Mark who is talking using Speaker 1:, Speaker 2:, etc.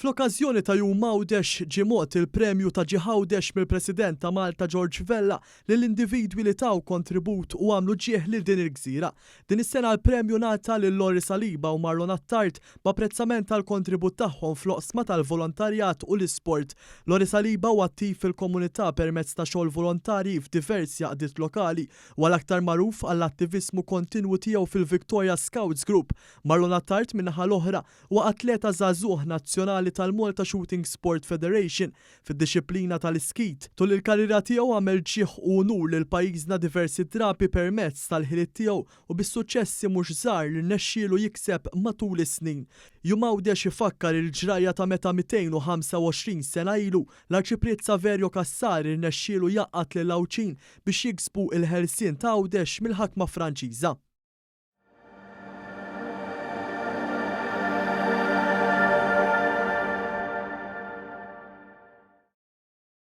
Speaker 1: Fl-okkażjoni ta' Jum Għawdex, ġie mogħti l-Premju ta' Ġieħ Għawdex mill-President ta' Malta George Vella lil individwi li taw kontribut u għamlu ġieħ lil din il-gżira. Din is-sena l-premju ngħata lil Lori Saliba u Marlon Attard b'apprezzament għall-kontribut tagħhom fl-oqsma tal-volontarjat u l-isport. Lori Saliba huwa attiv fil-komunità permezz ta' xogħol volontarji f'diversi għaqdiet lokali. Huwa l-aktar magħruf għall-attiviżmu kontinwu tiegħu fil-Victoria Scouts Group. Marlon Attard min-naħa l-oħra Huwa atleta żagħżugħ nazzjonali tal-Malta Shooting Sport Federation fid-dixxiplina tal-iskeet. Tul il-karriera tiegħu għamel ġieħ u unur lil pajjiżna diversi drabi permezz tal-ħiliet tiegħu u bis-suċċessi mhux żgħar li rnexxielu jikseb matul is-snin. Jum Għawdex ifakkar il-ġrajja ta' meta 225 sena ilu l-Arċipriet Saverio Cassar irnexxielu jgħaqqad lill-Għawdxin biex jiksbu l-ħelsien ta' Għawdex mill-ħakma Franċiża.